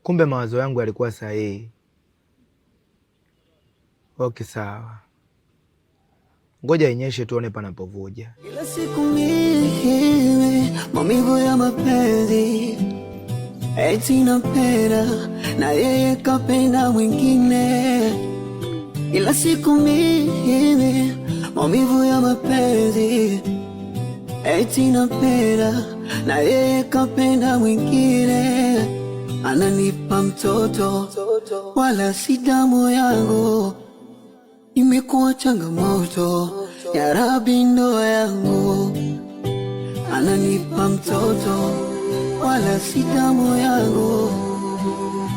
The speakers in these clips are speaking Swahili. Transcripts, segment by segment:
Kumbe mawazo yangu yalikuwa sahihi. Okay, sawa, ngoja inyeshe tuone panapovuja. Kila siku mimi maumivu ya mapenzi, eti napenda na yeye kapenda mwingine. Ila siku mimi maumivu ya mapenzi, eti napenda na yeye kapenda mwingine. Ananipa mtoto wala si damu yangu, imekuwa changamoto ya Rabi ndoa yangu. Ananipa mtoto wala si damu yangu,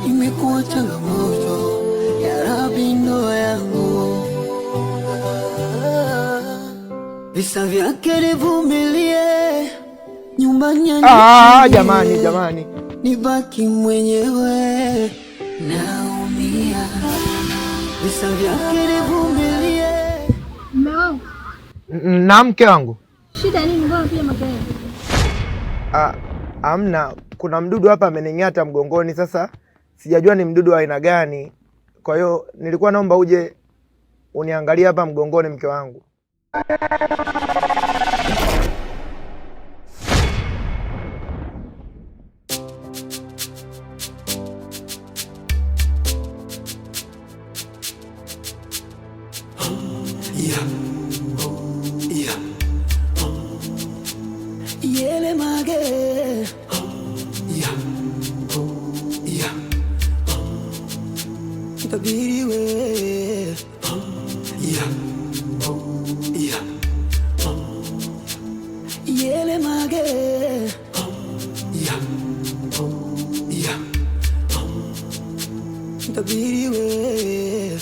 imekuwa changamoto ya Rabi ndoa yangu. Visa vyake nivumilie, nyumbani Ah, jamani, jamani, nibaki mwenyewe, naumia. Visa vyake nivumilie. Mume wangu. Na mke wangu. Shida nini? Mbona unapiga makelele? Ah, amna, kuna mdudu hapa amening'ata mgongoni. Sasa sijajua ni mdudu wa aina gani, kwa hiyo nilikuwa naomba uje uniangalie hapa mgongoni, mke wangu. Yele mage tabiri we yele mage tabiri we.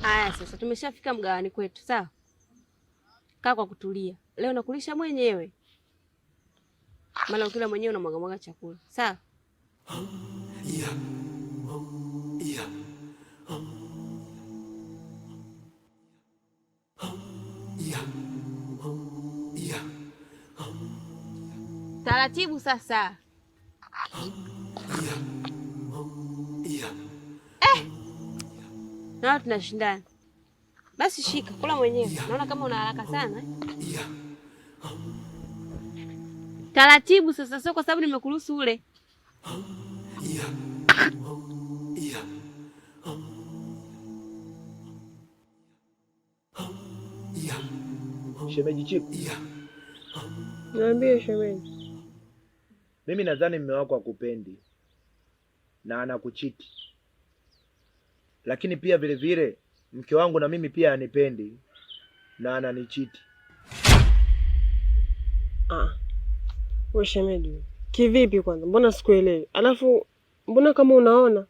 Haya, sasa tumeshafika mgawani kwetu, sawa? Kaa kwa kutulia. Leo nakulisha mwenyewe, maana ukila mwenyewe unamwaga mwaga chakula, sawa? Taratibu sasa. Eh, naona tunashindana. Basi shika, kula mwenyewe. Naona kama una haraka sana eh. Taratibu sasa, sio kwa sababu nimekuruhusu ule. Shemeji Chiku, Niambie shemeji. Mimi nadhani mume wako akupendi na anakuchiti, lakini pia vile vile mke wangu na mimi pia anipendi na ananichiti. Ah, we shemeji, kivipi kwanza? Mbona sikuelewi? Alafu mbona kama unaona?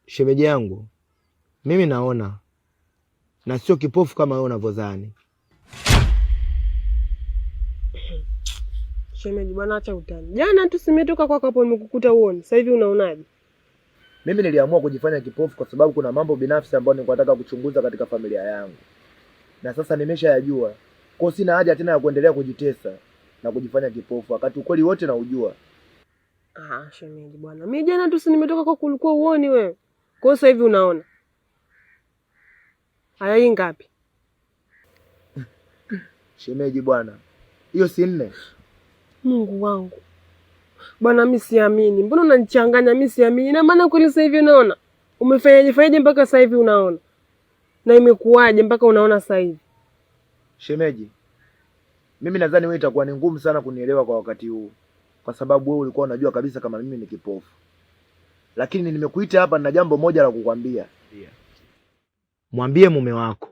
Shemeji yangu, mimi naona na sio kipofu kama wewe unavyodhani. Shemeji bwana, acha utani. Jana tu simetoka kwako hapo nimekukuta uone. Sasa hivi unaonaje? Mimi niliamua kujifanya kipofu kwa sababu kuna mambo binafsi ambayo nilikuwa nataka kuchunguza katika familia yangu, na sasa nimeshayajua. Kwa hiyo sina haja tena ya kuendelea kujitesa na kujifanya kipofu wakati ukweli wote naujua. Ah, shemeji bwana, mimi jana tu si nimetoka kwako ulikuwa uoni wewe. Kwa hiyo sasa hivi unaona. Haya, hii ngapi? Shemeji bwana, hiyo si 4. Mungu wangu bwana, mimi siamini. Mbona unanichanganya? Mimi siamini. Ina maana kweli sasa hivi unaona? Umefanyaje fanyaje mpaka sasa hivi unaona? Na imekuwaje mpaka unaona sasa hivi? Shemeji, mimi nadhani wewe itakuwa ni ngumu sana kunielewa kwa wakati huu, kwa sababu wewe ulikuwa unajua kabisa kama mimi ni kipofu, lakini nimekuita hapa na jambo moja la kukwambia. Mwambie mume wako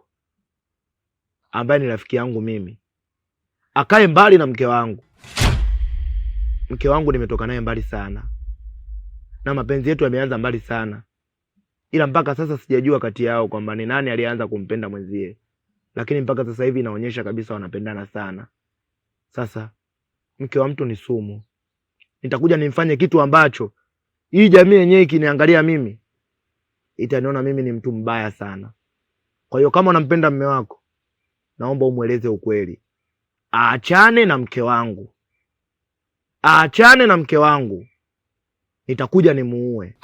ambaye ni rafiki yangu mimi akae mbali na mke wangu. Mke wangu nimetoka naye mbali sana na mapenzi yetu yameanza mbali sana, ila mpaka sasa sijajua kati yao kwamba ni nani alianza kumpenda mwenzie, lakini mpaka sasa hivi inaonyesha kabisa wanapendana sana. Sasa mke wa mtu ni sumu, Nitakuja nimfanye kitu ambacho hii jamii yenyewe ikiniangalia mimi itaniona mimi ni mtu mbaya sana. Kwa hiyo kama unampenda mume wako, naomba umweleze ukweli, aachane na mke wangu, aachane na mke wangu, nitakuja nimuue.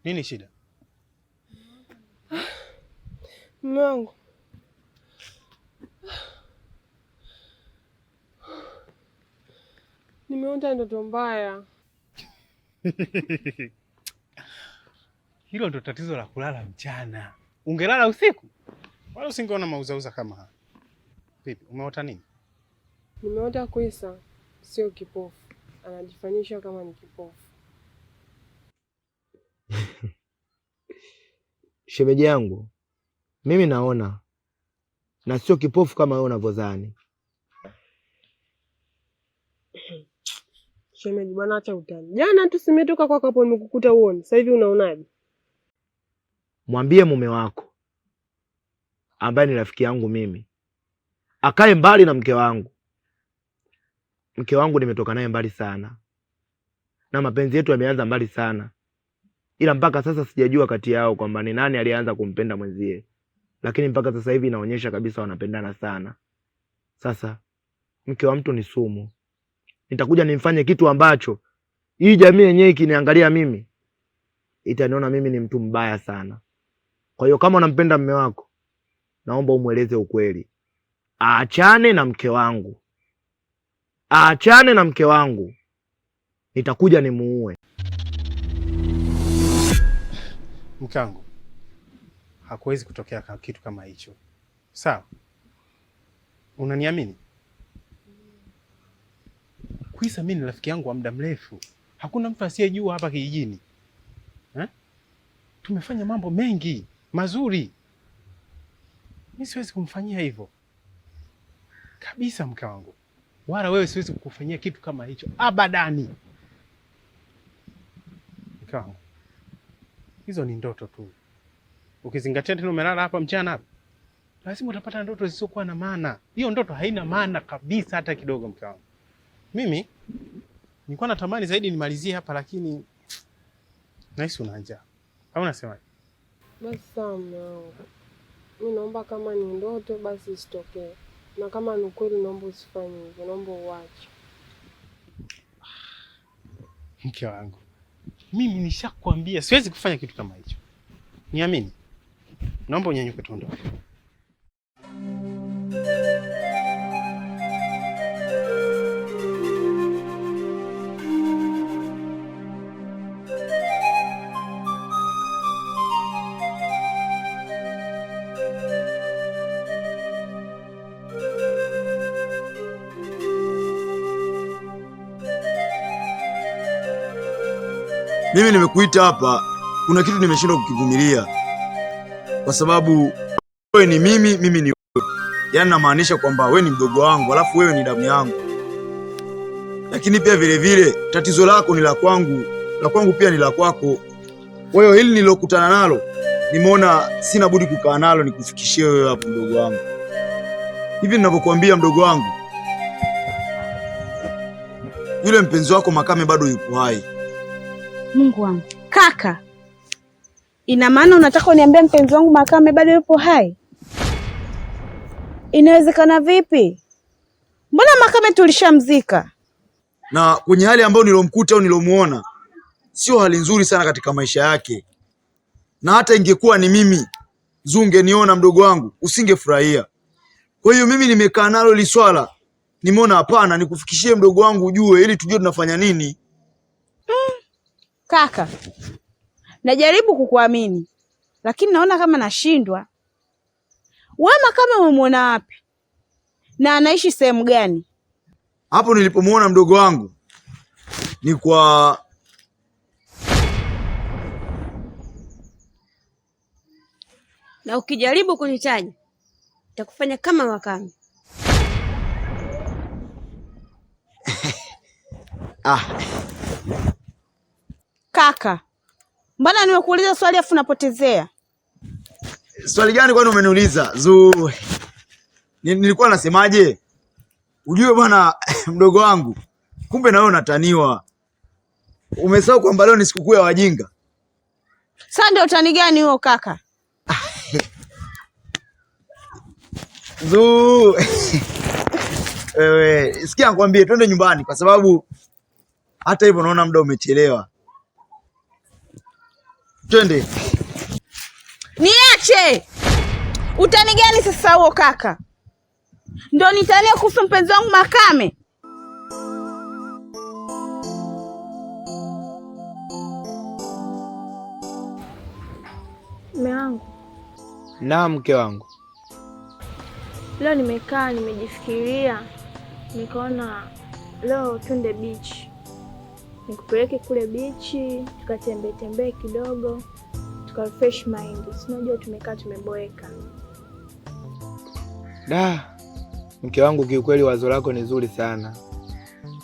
Nini shida? Mume wangu, nimeota ndoto mbaya. Hilo ndo tatizo la kulala mchana. Ungelala usiku wala usingeona mauzauza kama haya. Vipi, umeota nini? Nimeota Kwisa sio kipofu, anajifanyisha kama ni kipofu. Shemeji yangu, mimi naona na sio kipofu kama wewe unavyodhani. Shemeji bwana, acha utani. Jana tu simetoka kwako hapo nimekukuta uone. Sasa hivi unaonaje? Mwambie mume wako ambaye ni rafiki yangu mimi akae mbali na mke wangu. Mke wangu nimetoka naye mbali sana, na mapenzi yetu yameanza mbali sana, ila mpaka sasa sijajua kati yao kwamba ni nani aliyeanza kumpenda mwenzie, lakini mpaka sasa hivi inaonyesha kabisa wanapendana sana. Sasa mke wa mtu ni sumu, nitakuja nimfanye kitu ambacho hii jamii yenyewe ikiniangalia mimi itaniona mimi ni mtu mbaya sana. Kwa hiyo kama unampenda mume wako, naomba umweleze ukweli, aachane na mke wangu, aachane na mke wangu, nitakuja nimuue. Mke wangu, hakuwezi kutokea kitu kama hicho, sawa? Unaniamini? Kwisa mimi ni rafiki yangu wa muda mrefu, hakuna mtu asiyejua hapa kijijini eh? Tumefanya mambo mengi mazuri, mi siwezi kumfanyia hivyo kabisa, mke wangu, wala wewe siwezi kukufanyia kitu kama hicho abadani. Mke wangu, hizo ni ndoto tu. Ukizingatia tena umelala hapa mchana hapa, lazima utapata ndoto zisizokuwa na maana. Hiyo ndoto haina maana kabisa hata kidogo, mke wangu. Mimi nilikuwa natamani zaidi nimalizie hapa, lakini nahisi una njaa, au unasemaje? Basi sawa mume wangu, mi naomba kama ni ndoto basi isitokee, na kama ni ukweli naomba usifanye hivyo, naomba uache. Mke wangu, mimi nishakwambia siwezi kufanya kitu kama hicho, niamini. Naomba unyanyuke tuondoke. Mimi nimekuita hapa, kuna kitu nimeshindwa kukivumilia, kwa sababu wewe ni mimi, mimi ni wewe. Yaani namaanisha kwamba wewe ni mdogo wangu, alafu wewe ni damu yangu, lakini pia vile vile tatizo lako ni la kwangu, la kwangu pia ni la kwako. Kwa hiyo hili nililokutana nalo nimeona sina budi kukaa nalo nikufikishie wewe hapo, mdogo wangu. Hivi ninavyokuambia, mdogo wangu, yule mpenzi wako Makame bado yupo hai. Mungu wangu kaka, ina maana unataka uniambia mpenzi wangu Makame bado yupo hai? Inawezekana vipi? Mbona Makame tulishamzika? Na kwenye hali ambayo nilomkuta au nilomuona sio hali nzuri sana katika maisha yake, na hata ingekuwa ni mimi zungeniona mdogo wangu usingefurahia. Kwa hiyo mimi nimekaa nalo hili swala, nimeona hapana, nikufikishie mdogo wangu ujue, ili tujue tunafanya nini. Kaka, najaribu kukuamini lakini naona kama nashindwa. Wewe Makame umemwona wapi na anaishi sehemu gani? Hapo nilipomuona mdogo wangu ni kwa Na ukijaribu kunitaja nitakufanya kama Makame. ah, Kaka, mbona nimekuuliza swali afu unapotezea? Swali gani kwani umeniuliza? Zuu, Nilikuwa nasemaje? Ujue bwana mdogo wangu, kumbe na wewe unataniwa. Umesahau kwamba leo ni sikukuu ya wajinga. Sasa ndio utani gani huo kaka? Zuu. Wewe, sikia nikwambie, twende nyumbani kwa sababu hata hivyo naona muda umechelewa. Twende. Niache! Utani gani sasa huo kaka? Ndio nitania kuhusu mpenzi wangu Makame? Mume wangu, Na mke wangu, leo nimekaa nimejifikiria, nikaona leo twende beach, nikupeleke kule beach tukatembee tembee kidogo, tuka refresh mind. Si unajua tumekaa tumeboeka. Da, mke wangu, kiukweli wazo lako ni zuri sana,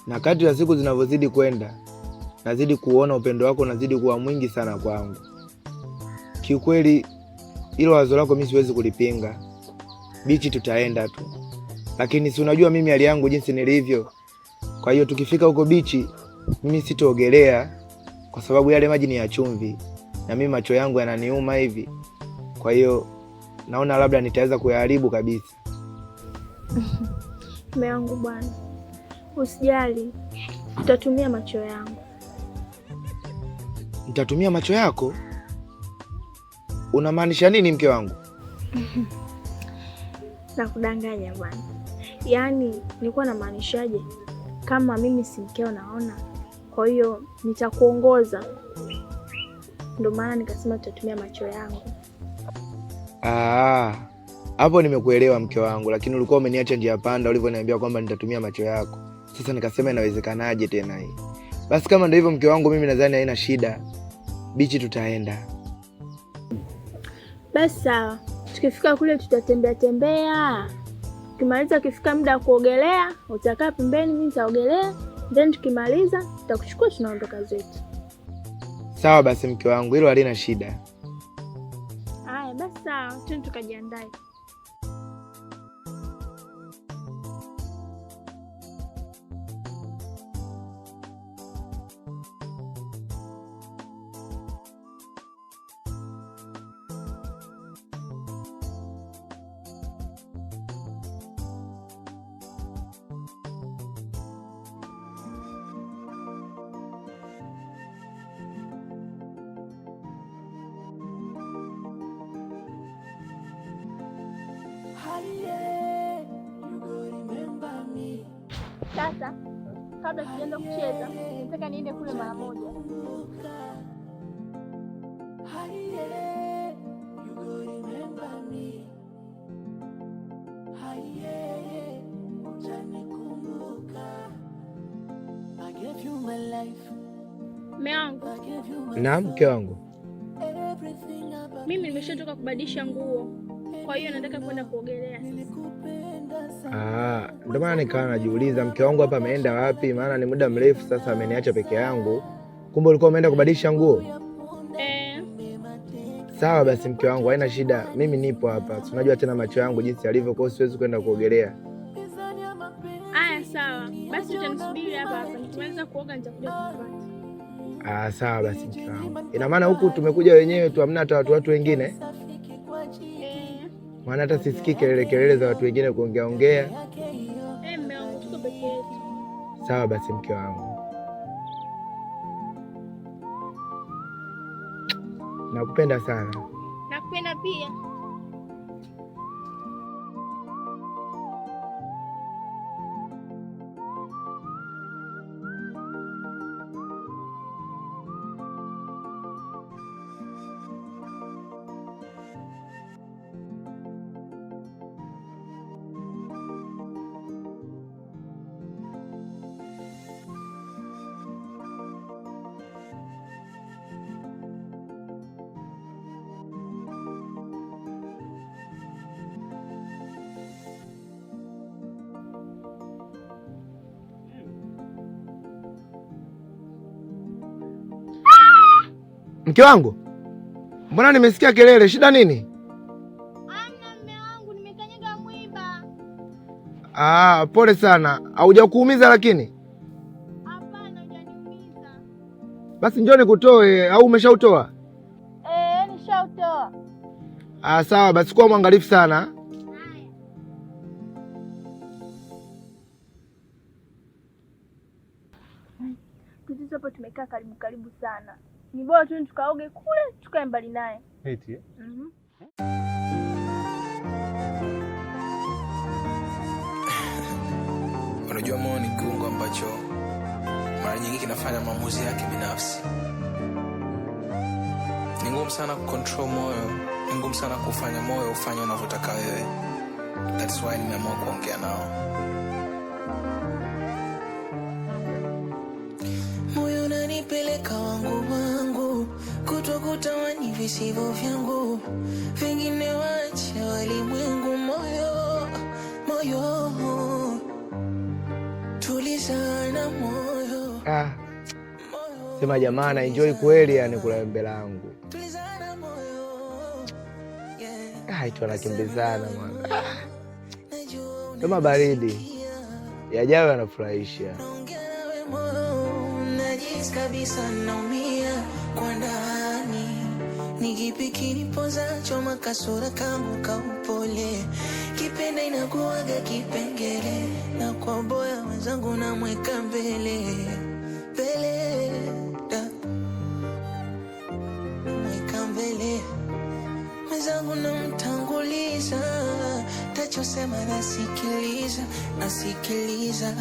na kadri ya siku zinavyozidi kwenda nazidi kuona upendo wako unazidi kuwa mwingi sana kwangu. Kiukweli hilo wazo lako mimi siwezi kulipinga. Bichi tutaenda tu, lakini si unajua mimi hali yangu jinsi nilivyo. Kwa hiyo tukifika huko bichi, mimi sitoogelea kwa sababu yale maji ni ya chumvi na mimi macho yangu yananiuma hivi. Kwa hiyo naona labda nitaweza kuyaharibu kabisa. Mume wangu bwana, usijali, tutatumia macho yangu. Nitatumia macho yako? Unamaanisha nini mke wangu? Na kudanganya bwana, yaani nilikuwa namaanishaje? Kama mimi si mkeo naona, kwa hiyo nitakuongoza. Ndio maana nikasema tutatumia macho yangu. Ah, hapo nimekuelewa mke wangu, lakini ulikuwa umeniacha njia panda ulivyoniambia kwamba nitatumia macho yako. Sasa nikasema inawezekanaje tena hii? Basi kama ndio hivyo mke wangu, mimi nadhani haina shida. Bichi tutaenda. Basi sawa, tukifika kule tutatembea tembea. Tukimaliza, ukifika muda wa kuogelea utakaa pembeni, mimi nitaogelea, then tukimaliza tutakuchukua tunaondoka zetu. Sawa basi mke wangu, hilo halina shida. Haya basi sawa, twende tukajiandae. Sasa kabla sijaanza kucheza, nataka niende kule mara moja. Mume wangu, Naam mke wangu. mimi nimeshatoka kubadilisha nguo, kwa hiyo nataka kwenda kuogelea sasa. Ah, ndio maana nikawa najiuliza mke wangu hapa ameenda wapi, maana ni muda mrefu sasa ameniacha peke yangu. Kumbe ulikuwa umeenda kubadilisha nguo. Eh, Sawa basi mke wangu, haina shida, mimi nipo hapa. Si unajua tena macho yangu jinsi yalivyo, kwa hiyo siwezi kwenda kuogelea. Aya sawa, basi utanisubiri hapa hapa, nikimaliza kuoga nitakuja kukufuata. Ah, sawa basi mke wangu. Ina maana huku tumekuja wenyewe tu, hamna hata watu wengine? Eh, Maana hata sisikii kelele kelele za watu wengine kuongea ongea. eh, mume wangu, tuko peke yetu. Sawa basi mke wangu, nakupenda sana. Nakupenda pia. Mke wangu, mbona nimesikia kelele? Shida nini? Amna mume wangu, nimekanyaga mwiba. Ah, pole sana. Haujakuumiza lakini? Hapana, hujaniumiza. Basi njoo nikutoe au umeshautoa? Eh, nishautoa. Ah, sawa basi kuwa mwangalifu sana. Tatizo hapo tumekaa karibu karibu sana. Ni bora tu tukaoge kule, tukae mbali naye. Eti eh? Mhm. Unajua, moyo ni kiungo ambacho mara nyingi kinafanya maamuzi yake binafsi. Ni ngumu sana kucontrol moyo, ni ngumu sana kufanya moyo ufanye unavyotaka wewe. That's why nimeamua kuongea nao. Moyo unanipeleka wangu wangu, kutokutamani visivyo vyangu, vingine wache walimwengu. Moyo, moyo, tulizana moyo. Ah, sema jamaa na enjoy kweli yani kula embe langu. Tulizana moyo, yeah. Ah, itu anakimbizana mwana. Ah, Najua kama baridi. Yajayo yanafurahisha. unaongea nawe moyo, najisi kabisa naumia kwa ndani. Ni kipi kinipozacho makasura kangu ka upole, kipenda inakuwaga kipengele, na kwa boya wenzangu namweka mbele mbele, da mweka mbele mwenzangu namtanguliza, tachosema nasikiliza, nasikiliza.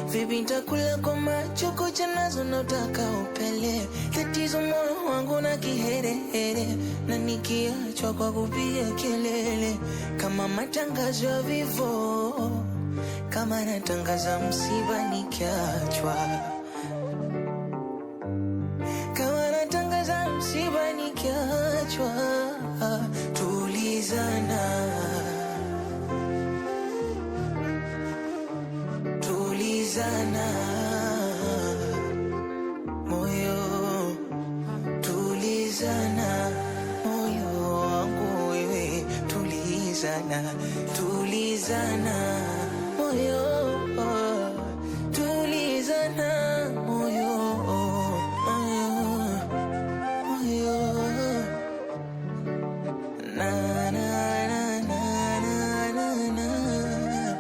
Vipi nitakula kwa macho kucha nazo na utaka upele, tatizo moyo wangu na kiherehere, na nikiachwa kwa kupiga kelele kama matangazo ya vifo, kama natangaza msiba nikiachwa, kama natangaza msiba nikiachwa. Tulizana, tulizana moyo, tulizana moyo wangu wewe, tulizana, tulizana moyo, tulizana moyo, moyo, moyo. Na, na, na, na, na, na, na.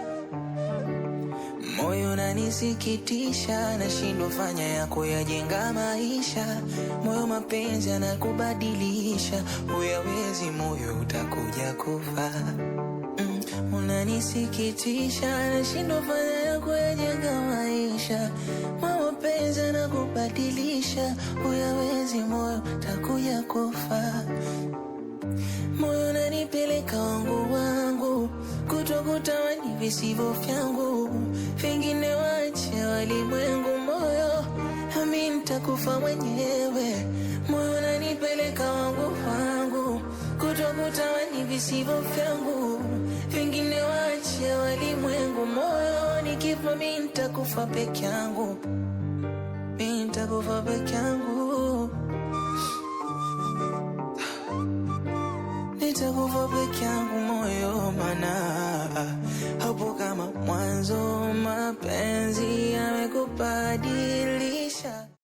Moyo unanisikitisha, nashindwa fanya yako yajenga maisha. Moyo mapenzi anakubadilisha, huyawezi moyo utakuja kufa. Unanisikitisha, nashindwa fanya yako yajenga maisha. Moyo mapenzi anakubadilisha, huyawezi moyo utakuja kufa. Moyo unanipeleka wangu wangu, kutokutamani visivyo vyangu, vingine wache walimwengu. Moyo ami nitakufa mwenyewe. Moyo unanipeleka wangu wangu, kutokutamani visivyo vyangu, vingine wache walimwengu. Moyo nikifa mi nitakufa peke yangu, mi nitakufa peke yangu.